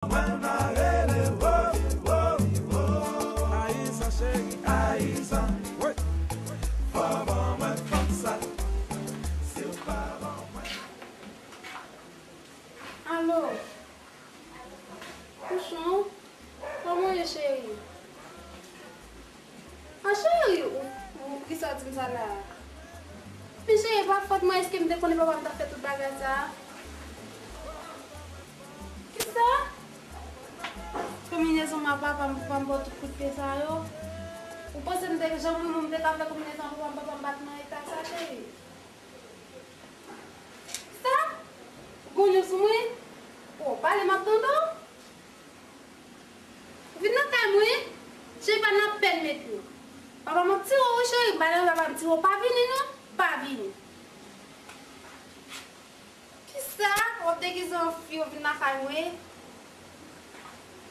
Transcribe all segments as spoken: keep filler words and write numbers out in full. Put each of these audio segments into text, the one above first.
Mwen mare le wo, wo, wo. Ayizan cheri, Ayizan. Wi. Fò ban mwen kòb sa. Si w pa ban mwen. Alo. Pouchon, kòman w ye, cheri? A, cheri, ou, ou, kisa w di m sa la a? Men cheri, e pa fòt mwen, èske m te konnen papa m t ap fè tout bagay sa a? Kisa? Konbinezon m a papa m, papa m ba w tout kout pye sa yo? Ou panse m te janm renmen w, m te ka fè konbinezon an papa m, papa m pa t nan eta sa, cheri? Kisa? Gon nyons sou mwen? O, pale, m ap tande w. Vin nan kay mwen, cheri, pa nan pèn mete. Papa m ap tire w, wi, cheri. M pa nan papa m tire w. Pa vini, non. Pa vini. Kisa? W ap degize an fi, w vin nan kay mwen?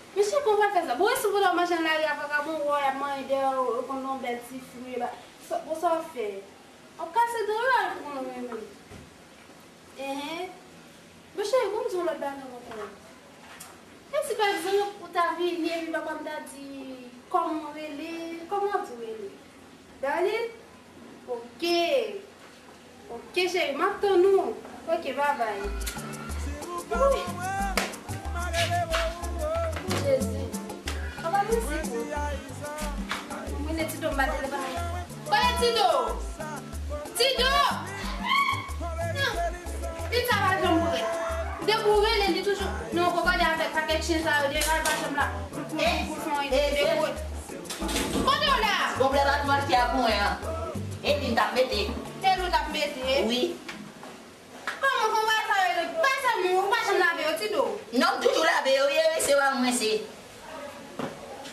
Men cheri, kòman w pral fè sa? Bon, e si w pran manje nan lari a, vakabon, w wè y ap manje dèyè w, w konn yon bèl ti fri, ba, sa, bon, sa w ap fè? W ap kase dan w, al pou konnen w menm. Enhen. Men cheri, ban m di w yon lòt bagay ankò. E si pa egzanp, ou ta vini, epi papa m ta di, kòman w rele, kòman w ap di w rele? Darline? Oke. Oke, cheri, m ap tann ou. Oke, babay. Wi. Jezi. Papa, mèsi pou ou. Mwen, Tido, m ba telefòn. Kote Tido? Tido! Pitit sa pa janm prè. Depi w rele, li toujou nan kòkòde avèk pakèt chen sa yo deja, li pa janm la. Pou, pou, pou fè yon ide, depi w Kote w la? Gon plè pa t manke a pou mwen an. E li m t ap mete. E li w t ap mete? Wi. Kòman, kòman sa yo ye? Pa sèlman, ou pa janm lave yo, Tido? Non, m toujou lave yo, wi, e se pa mwen, se.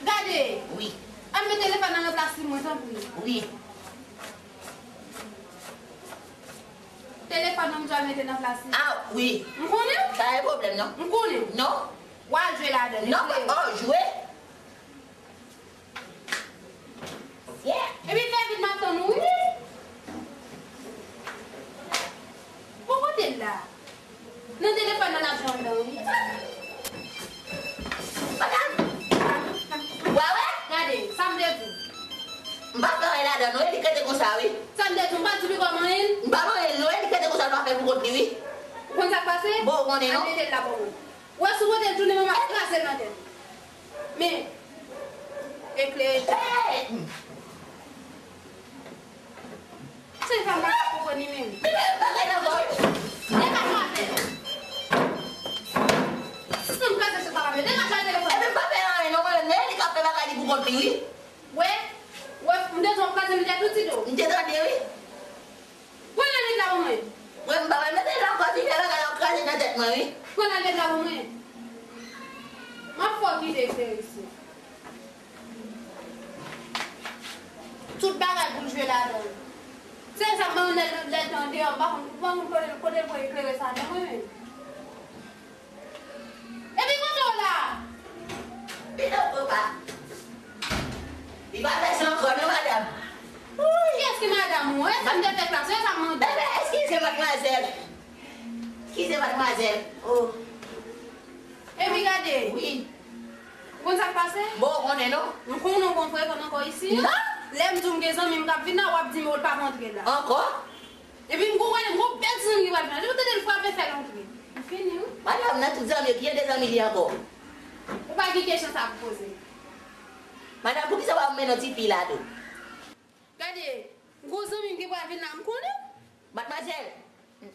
Gade. Wi. Al met telefòn nan nan plas li, mwen, tanpri. Wi. Telefòn nan, m di w al mete nan plas li. A, wi. M konnen w. Pa gen pwoblèm, non. M konnen w. Non. W al jwe ladan l. Non, oh, jwe. Yeah. Epi fè vit m ap tann ou, wi. Bon, kote l la? Nan telefòn nan l ap jwe anndan, wi. Madanm, w a wè? Gade, sa m te di w. M pa fè anyen ladan, non, e li k rete konsa, wi. Sa m te di w, m pa di w li kòman anyen. M pa manyen l, non, e li k rete konsa, l pa fè l pou kont li, wi. Ou konn sa k pase? Bon, ou konnen, non? Al mete l la pou mwen. Ou wè si w pote l tounen, manman ap kraze l nan tèt. Men, eklere tèt. Hey! Se fanm pa ka konprann li menm. Degaje w avè l. Sispann kraze sou papa m yo. Degaje w avè telefòn. Ebyen, m pa fè anyen non, mwen menm, men li k ap fè bagay li pou kont li, wi. Wè, wè, m te di w ap kraze m tèt ou, Tido. M te tande, wi. Pran lèt la pou mwen. Mwen, m pa wè, mete l ankò, vin fè bagay la, w kraze nan tèt mwen, wi. Pran lèt la pou mwen. M ap fè w kite klere isi. Tout bagay pou l jwe ladan l. Se sa m ban yon lèt, lèt nan deyò, m pa konn, m pa konn kote, kote l pran eklere sa, men mwen menm. Epi kote w la? Vin nan papa. Li pa fè sa ankò non, madanm. Kiyès ki madanm ou? E sa m te fè klas, e sa m mande. Bebe, eskize, madmwazèl. Eskize, madmwazèl. Oh. Epi gade. Wi. Ou konn sa k pase? Bon, ou konnen non. M konnen ou gon frekan ankò isi. Non. Lè m di w m gen zanmi m k ap vin la, w ap di m ou l p ap antre la. Ankò? Epi m gon, m gon bèl zanmi ki pral vin la. Depi w tande l frape, fè l antre. M fini, wi. Madanm, nan tout zanmi yo, ki jan de zanmi li ankò? Ou pa gen kesyon sa pou poze. Madanm, poukisa w pa mennen yon ti fi la tou? Gade, m gon zanmi m ki pral vin la, m konnen w. Madmwazèl,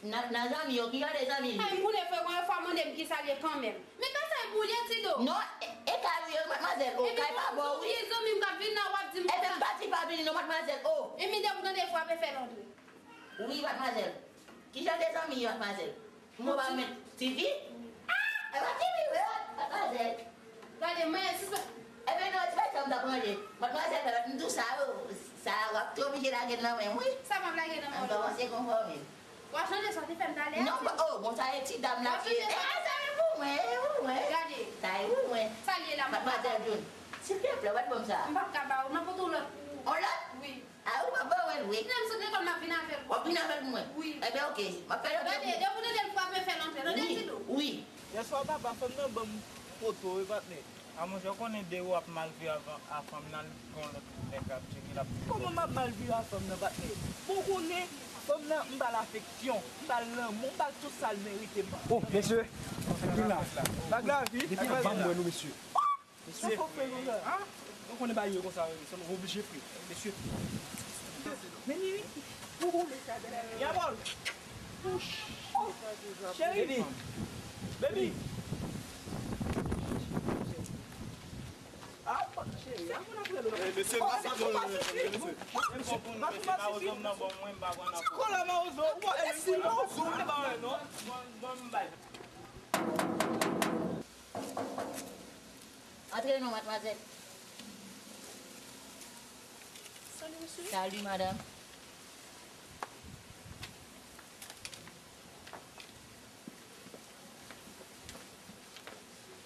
nan, nan zanmi yo, ki jan de zanmi li? Ay, m konnen frekan, yon fwa mande m kisa l ye kanmenm. Men kay sa e pou l ye, Tido. Non, e, e kay ou ye, madmwazèl. O, kay pa bò, wi. Epi gon zanmi m k ap vin la, w ap di m konsa. Ebyen, m pa di pa vini non, madmwazèl. O. Epi depi w tande l frape, fè l antre. Wi, madmwazèl. Ki jan de zanmi, madmwazèl? Mwen pa met tifi? Ah, e pa tifi, wi, madmwazèl. Gade, mwen, si se. Ebyen, non, se pa sa m t ap mande. Madmwazèl, m di w sa, o, sa, w ap te oblije lage l nan men m, wi. Sa m ap lage nan men w? An kòmanse konfòme. W ap chanje sa w te fè m talè a? Non, o, bon, sa e ti dam la ki. E, sa e pou mwen, e pou mwen. Gade. Sa e pou mwen. Sa l ye la, madmwazèl June. Silvouplè, w ap ban m sa. M p ap ka ba w, m ap pote w lòt. On lòt? Wi. A, ou pa ban mwen l vre. Lè m sot lekòl, m ap vin avè l. W ap vin avè l pou mwen? Wi. Ebyen, oke. M ap fè l antre. Gade, depi w tande l frape, fè l antre. Tande, Tido? Wi. Yèswa, papa, fanm nan ban m Foto wi patnè. A monchè, w konnen dewo ap mal viv a fanm nan, li gon lòt nèg k ap tcheke, l ap tcheke. Kòman m ap mal viv a fanm nan patnè? Bon, w konnen fanm nan, m ba l afeksyon, m ba l lanmou, m ba l tout sa l merite. M ba l. Oh mesye, vin la. Bag la wi. Depi ban mwen nou mesye. Mesye. Sa fò fè konsa? An? Ou konnen bagay yo konsa wi, mesye, nou oblije fri. Mesye. Meni wi. Yabòl. Oh, cheri. Baby. Baby. Ah, cheri, ah, moun ap rele w. Eh, mesye, oh, pa sa, non, non, non, mesye. Ti kola mawozo, ou pa esi mawozo, ou pa wè, non? Antre non, madmwazèl. Salut, monsieur. Salut, madame.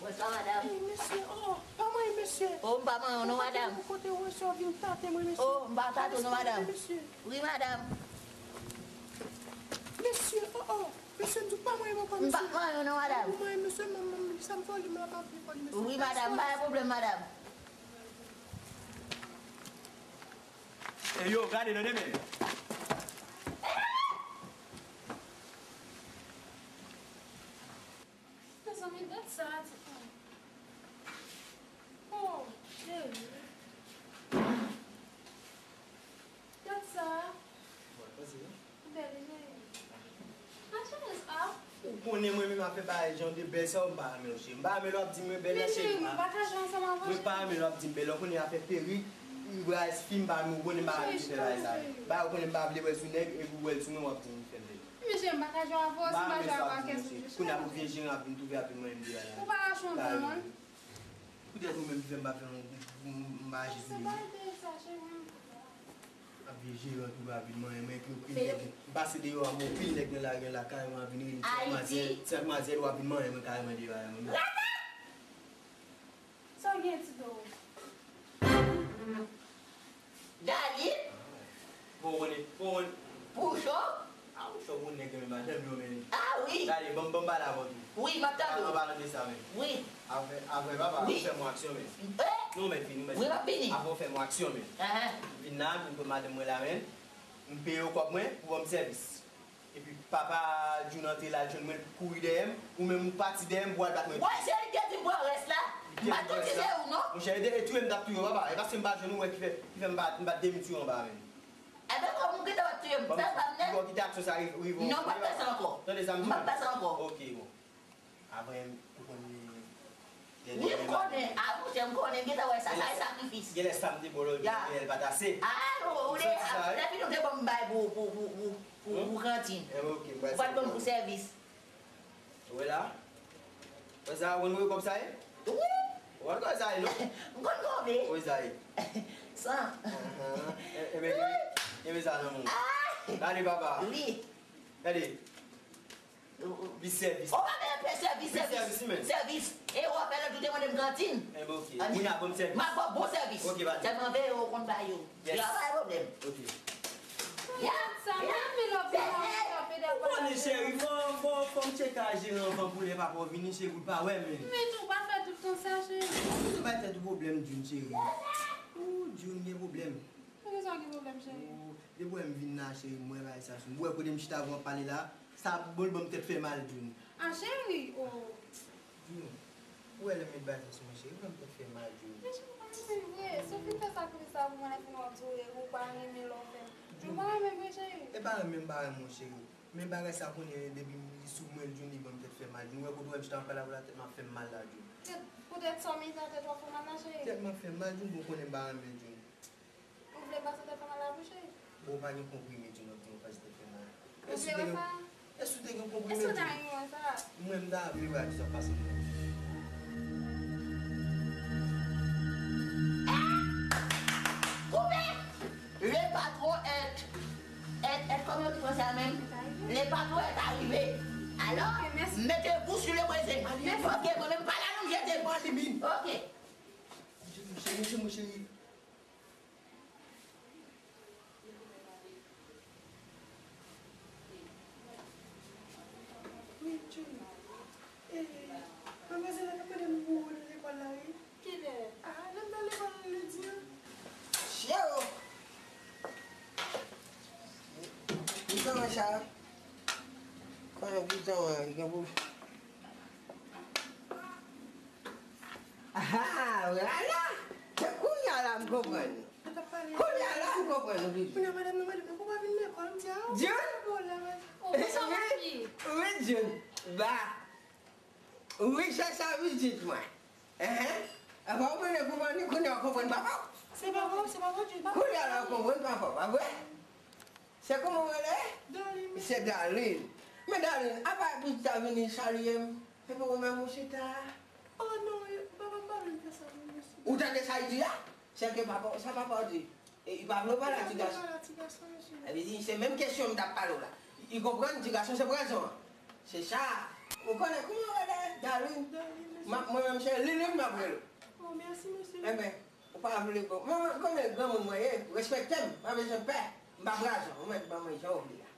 Bonswa, madam. Ey, mesye, oh, pa manyen, mesye. Oh, m pa manyen w non, madam. Kote w sot vin tate mwen, mesye? Oh, m pa tate w non, madam. Wi, madam. Mesye, oh, oh. Mesye, m di w pa manyen m ankò, mesye. M pa manyen w non, madam. Ou manyen, mesye, m, m, m, sa m fè w li, m la pa vle fè w li, mesye. Wi, madam, pa gen pwoblèm, madam. Ey, yo, gade, tande men. Mezanmi, gad sa, ti fanm. Oh, cheri. Gad sa. Bèl, cheri. Mache, ah. Ou konnen mwen menm afè bagay jan de bèl sa yo, m pa renmen yo, cheri. M pa renmen lè w ap di m mwen bèl la, cheri. Men cheri, mwen pa ka jwe ansanm avè w, cheri. Mwen pa renmen lè w ap di m bèl la. Ou konnen afè perik, braz fi, m pa renmen, ou konnen m pa renmen ti fè bagay sa yo. Ba, ou konnen m pa vle wè l sou nèg, epi w wè l sou mwen, w ap di m fè m bèl. Men cheri, m pa ka jwe avè w, si m pa jwe avè w, kèsk m jwe? Kounye a pou vye jeran ap vin twouve apre mwen, m di a la. Ou pa ka chanje, non? Poutèt ou menm ki fè m pa fè yon, m, m pa aji sou li. Se pa de sa, cheri. Ap vye jeran twouve apre mwen, mwen ki yon pil nèg. M pase deyò a, mwen pil nèg nan lari an la, kareman ap vin rele ti manzèl, ti manzèl w ap vin manyen mwen kareman deyò a, mwen. Sa w gen, Tito? David? Bon, konnen, bon, konnen. Poucho? A, Poucho, bon nèg, men madanm yo, men. A, wi. Gade, ban m, ban m pale avè w tou. Wi, m ap tande w. An palan de sa, men. Wi. Avè, avè papa, wi, ou fè mwen aksyon, men. Eh? Non, men, vini, men. Wi, m ap vini. Avè ou fè mwen aksyon, men. Ahan. Vin la, vin kot madanm mwen la, men. M peye w kòb mwen, pou ban m sèvis. Epi papa Jun antre la, l jwenn mwen, l kouri dèyè m, ou menm ou pati dèyè m pou w al bat mwen. Wè, se li ki te di m pran rès la. M pa t konn si se ou, non. Monchè, e touye m t ap touye w, papa. E paske m pa jwenn ou, wè, ki fè, ki fè m pa, m pa t demi touye w anba a menm. Enben, kòm ou gentan w ap touye m, fè sa m nèt. Bon, kite aksyon sa rive, rive. Non, m p ap fè sa ankò. Tande sa m di w. M p ap fè sa ankò. Ok, bon. Apre, ou konn gen... Wi, m konnen. A, monchè, m konnen. M gentan wè sa. Sa e sakrifis. Genlè sa m te ba w lòt jou, genlè l pa t ase. A, ou, ou te, lè fini ou te ban m bay pou, pou, pou, pou, pou, pou kantin. Enben, ok, m pral... Ou pa t ban m pou sèvis. Ou wè la? Wè sa, ou konn kòb sa ye? Wi. Ou konn kòb sa ye, non? M konn konbyen. Wè sa ye? San. Ahan. E, e, men, men sa nan men w. A! Gade, papa. Wi. Gade. Vis sèvis. O, pa gen pè sèvis, sèvis. Sèvis, men. Sèvis. E w ap fè lòt jou te mande m kantin. Enben, ok. Moun ap ban m sèvis. M ap ba w bon sèvis. Ok, pa de... Sèlman veye w konn bay yo. Yes. Yo pa gen pwoblèm. Ok. Ya, sa, ya, men lòt jou, ou konnen, cheri, fò, fò, fò m tcheke a jeran anvan pou lè papa w vini, cheri, ou pa wè, men. Men tou, pa fè tout tan sa, cheri. Ou pa fè tout pwoblèm, Jun, cheri. Ou, Jun, gen pwoblèm. Poukisa w gen pwoblèm, cheri? Depi w wè m vin la, cheri, m wè bagay sa sou m. Ou wè kote m chita avè w ap pale la, sa bon, l ban m tèt fè mal, Jun. A, cheri, o. Jun, ou wè lè m met bagay sa sou mwen, cheri, ou wè m tèt fè mal, Jun. Men cheri, ou pa renmen vre. Si w fin fè sakrifis sa pou mwen, lè fini w ap di w, ou pa renmen lè w fè l. Jun, ou pa renmen vre, cheri. E pa renmen m pa renmen w, cheri. Men bagay sa konnen depi li sou mwen, Jun, li ban m tèt fè mal, Jun. Ou wè kote w wè m chita ap pale avè w la, tèt m ap fè m mal la, Jun. Poutèt sa w mete nan tèt ou ap fè w mal la, cheri? Tèt m ap fè m mal, Jun, bon, ou konnen m pa renmen l, Jun. Ou vle pase tèt fè mal la tou, cheri? Bon, ou pa gen konprime, Jun, w ap di mwen pase tèt fè mal. Ou vle wè sa? Èske w te gen konprime, Jun? Èske w ta renmen wè sa? Mwen, m ta vle wè a kisa w pase m nan. Koupe! Le patron est, est, est, kòman yo di franse a menm? Le patron est arrivé. Alors, mettez-vous sur le brézé. Ok, mwen menm pa la non, m jete. Ok. Mon chéri, mon chéri, mon chéri. Wi, Jun. Eh, manmwazèl la t ap mande m pou Sa, konnen piton an, gen pou. Ah, wala! Se kounye a la m konprann. Kounye a la m konprann ou piton. Kounye a madanm nan mande m, ou pa vin lekòl, m di a. John? Wi, wi, John. Ba. Wi, se sa pitit mwen. Enhen. Apa ou konnen kouman ni kounye a w konprann papa w? Se papa w, se papa w, John. Kounye a la w konprann papa w, pa vre? Se kouman w rele? Darline. Se Darline. Men Darline, apa pitit la vini salye m? Epi ou menm ou chita? Oh non, papa m pa vle m fè sa pou misye. Ou tande sa l di a? Se ke papa, sa papa w di. E, li pa vle w pale a ti gason. Li pa vle m pale a ti gason, mesye. Sa vle di, se menm kesyon m t ap pale w la. Li konprann ti gason se prezan an. Se sa. Ou konnen kouman w rele? Darline. Darline, mesye. M ap, mwen menm se Liline m ap rele w. Oh, mèsi, mesye. Enben, ou pa vle bon. Mwen, mwen konnen granmoun mwen ye, respekte m, pa bezwen pè. M pa prezan, ou mèt ban mwen jan w vle a.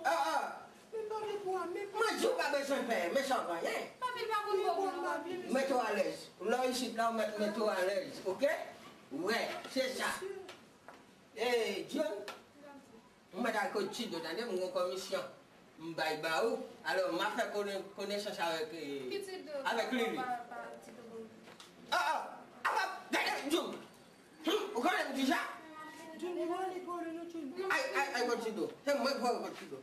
Ah, ah. Men m pa vle pou a, men. Mwen di w pa bezwen pè, men sa w genyen. Papi, l pa konn bon moun non, papi. Mete w alèz. Lè w isit la, w mèt mete w alèz, oke? Wè, se sa. E, John, mwen mèt al kot Tido, tande, m gon komisyon. M bay ba ou. Alò, m ap fè kone-, konesans avèk, e, avèk Lili. Ah, ah, ah, ah, gade, John. Hmm, ou konnen m deja? Ay, ay, ay, bon, Tido. Se mwen k voye w kot Tido.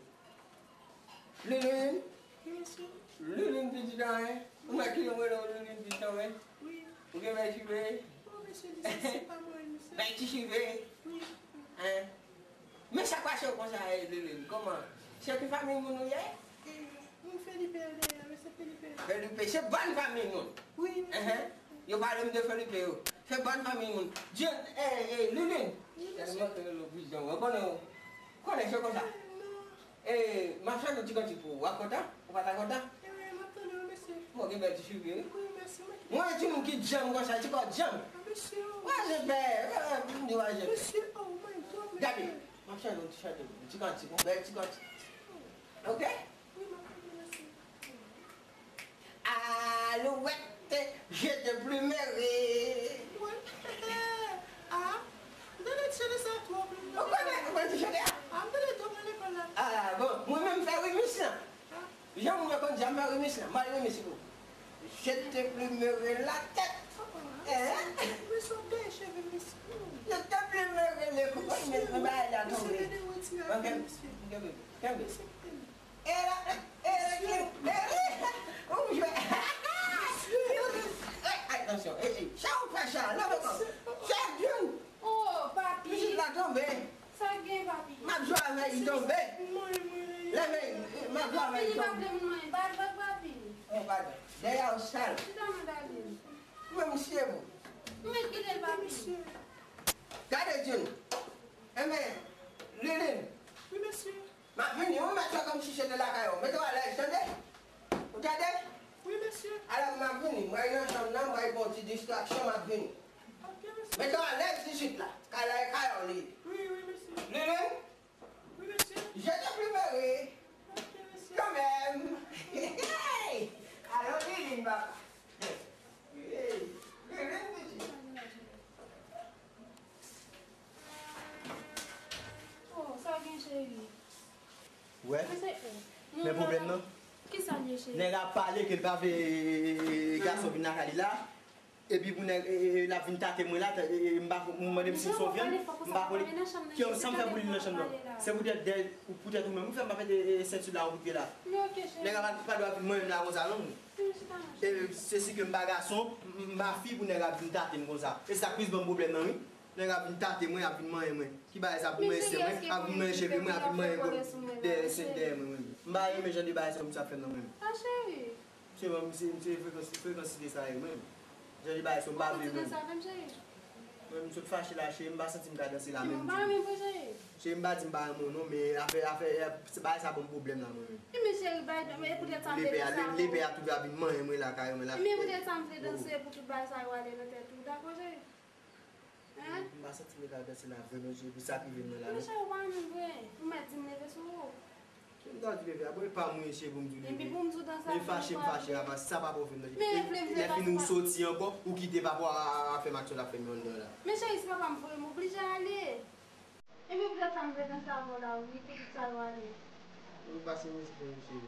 Lilin. Wi, mesye. Lilin pitit an, wi. Ou wè ki yo rele w Lilin pitit an, wi. Wi. Ou gen bèl chive. Oh, mesye, di sa, se pa mwen, mesye. Bèl ti chive. Wi. Hein? Men sa k pase w konsa, e, Lilin? Kòman? Se ki fanmi moun ou ye? E, moun Felipe dèyè, mesye Felipe. Felipe, se bòn fanmi moun. Wi, mesye. Enhen. Yo pale m de Felipe yo. Se bòn fanmi moun. John, e, e, Lilin. Wi, mesye. Tèlman ke yo prizon. Ou konnen, ou konnen se konsa. E, non. E, m ap chante yon ti kantik pou ou. W ap kontan? Ou pa ta kontan? E, wi, m ap tande w, mesye. Bon, gen bèl ti chive, wi. Wi, mèsi, mwen. Mwen, yon timoun ki djanm konsa, ti kò djanm. A, mesye, o. Wa je pè, e, m di wa je pè. Mesye, oh my God, mesye. Gade, m ap chante yon ti chante, yon ti kantik, yon bèl ti kantik. Oke? Wi, m ap tande, mesye. Alouette, je te plumerai. Wi. Ah, m tande ti chante sa twòp, wi. Ou konnen, ou konnen ti chante a? Ah, m tande twòp nan lekòl la. Ah, bon, mwen menm m fè remix lan. Ah. Jan mwen konn di a, m fè remix lan, m al remix pou ou. Je te plumerai la tête. Ah, ah, hein? Mwen sot dèyè cheve, mesye. Je te plumerai le cou. Mwen, mwen, mwen, bagay la tonbe. Mesye, mesye, mesye. Ok, ok, bebe. Kenbe. Mesye, kenbe. E la, e la, e la, ou jwe. Ay, atansyon, e, e, sa ou fè sa, leve kò. Chèf Jun. Oh, papi. Pitit la tonbe. Sa gen, papi? M ap jwe avè li tonbe. Leve, m ap jwe avè li tonbe. Papi, li pa vle m non, pa, pa, papi. Oh, padon. Dèyè ou sal. Chita mwen, papi. Mwen, misye, bon. Mwen kite l, papi. Gade, Jun. Enben, Lilin. Wi, mesye. M ap vini, ou mèt fè kòmsi se te lakay ou. Mete w alèz, tande? Ou tande? Wi, mesye. Alò, m ap vini. Mwen nan chanm nan, mwen bon ti distraksyon, m ap vini. Ok, mesye. Mete w alèz isit la. Kay la, e kay ou li ye. Wi, wi, mesye. Lilin? Wi, mesye. Je te plumerai. Ok, mesye. Kanmenm. Alò, Lilin, papa. Hey, Lilin, mesye. Oh, sa gen, cheri? Wè. Men se, oh, men pwoblèm nan? Kisa l ye, cheri? Nèg ap pale ke l pa vle gason vin lakay li la. Epi pou nèg, e, e, e, l ap vin tate mwen la, e, e, m pa, m mande m si m se yon vyann, m pa konnen. Ki sa m fè pou li nan chanm nan? Se poutèt dèyè, poutèt ou menm, ou fè m pa mete, e, e, senti la, ou kout pye la. Nèg ap pa dwe ap vin manyen m la konsa, non. E, se si ke m pa gason, m, m pa fi pou nèg ap vin tate m konsa. E sa k plis ban m pwoblèm nan, wi. Nèg ap vin tate mwen, ap vin manyen mwen. Ki bagay sa pou manyen sè mwen, ap vin manyen cheve mwen, ap vin manyen dèyè, sè dèyè mwen, mwen. M pa renmen jan de bagay sa misye ap fè m nan mwen. A, cheri. Misye ban m, misye, misye frekans, frekansite sa ye mwen. Jan de bagay sa m pa vle mwen. Mwen, m sot fache la, cheri, m pa santi m ka danse la menm. Cheri, m pa di m pa renmen w non, men afè, afè, se bagay sa ban m pwoblèm la mwen menm. Ebyen cheri, bay, men poutèt sa m vle danse avè w. Lepè a, le-, lepè a twouve ap vin manyen mwen lakay mwen la. Ebyen poutèt sa m vle danse pou tout bagay sa yo ale nan tèt ou, dakò cheri? Hein? M pa santi m ta danse la vrèman, cheri, pou sa k rive m nan la non. Men cheri, ou pa renmen m vre. Ou mèt di m leve sou ou. Ki m ta di bebe a, bon, e pa mwen, cheri, pou m di w leve. Epi pou m di w danse avè m, fache, m fache, apa, sa pa pwòblèm nan. Men vle, vle pa, lè fini ou soti ankò, ou kite papa w a, a, a fè m aksyon l ap fè m yo anndan la. Men cheri, se papa m voye m oblije ale. Epi poutèt sa m ret nan travay la wi, pou tout sa yo ale. Nou pase respè, mesye.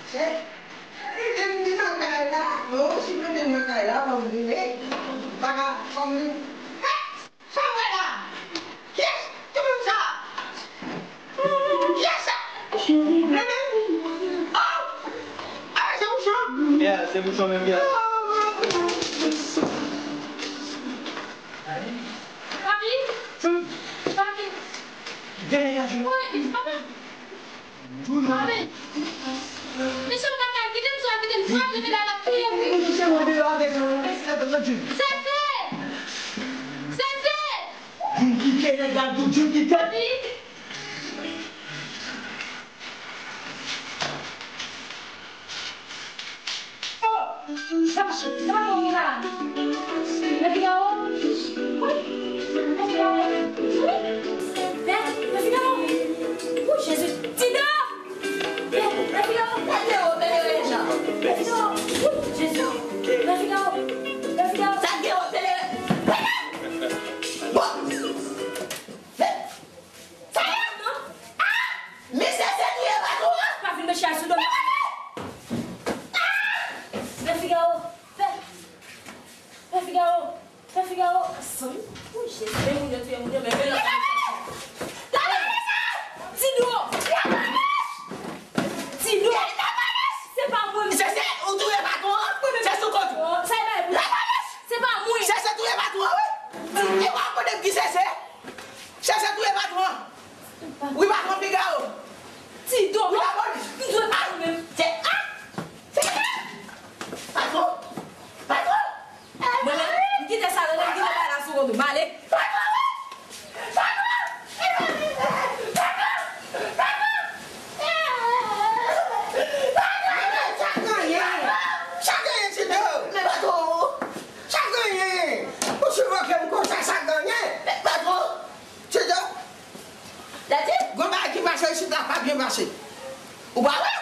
Chè, li di m di nan kay la, men ou sipoze nan kay la, ban m vini. Pa ka, ban m vini. Sa w wè la? Kiyès ki moun sa? Kiyès sa? Mwen menm? Oh! Ah, se Bouchon? Yeah, se Bouchon menm, yeah. Oh, Papi? Papi? Vini, Yajou. Wi, papa. Papi. Mesye, ou pa ka kite m sou, kite m frape, kite l ap kriye, wi. Mesye, mwen deyò avèk ou, mesye, ap rann Jun. Sese! Sese! Jun kite nèg la, Jun kite. Papi. Oh! Sa pa, sa pa bon, la. Mèt Figaro. Wi. Mèt Figaro. Wi. Mèt, Mèt Figaro. Wi, Jezi. Tido! Mèt, Mèt Figaro. Mèt Figaro. Mèt Figaro. Wi, Jezi. Mèt Figaro. Mèt Figaro. Sa gen yo tele. Bon. Sa ye? Ah! Misye se touye patwon an! Pa vin mechan sou do m. Ah! Pè Figaro! Pè! Pè Figaro! Pè Figaro! Zanmi! Wi, Jezi! Men moun yo touye moun yo, men men lòt. Tido! Tido! Se pa mwen! Se, se ou touye patwon an? Se sou kont ou! Sa e bay pou... Se pa mwen! Se, se touye patwon an, wi! E w ap konnen ki se, se? Chèche touye patwon an. Wi, patwon Figaro. Ti do. Wi, lapolis. M dwe pa ou menm. Se, ah! Se, patwon. Patwon. Mwen menm, m kite sa nan men m, m kite bagay la sou kont ou. M ale. Patwon, wi. Patwon. Patwon. Patwon. Patwon. Sa genyen? Sa genyen, Ti Do? Men patwon. Sa genyen? Ou sivoke m konsa, sa genyen? Men patwon. Ti Do, gade, gon bagay ki pase isit la pa byen pase. Ou pa wè?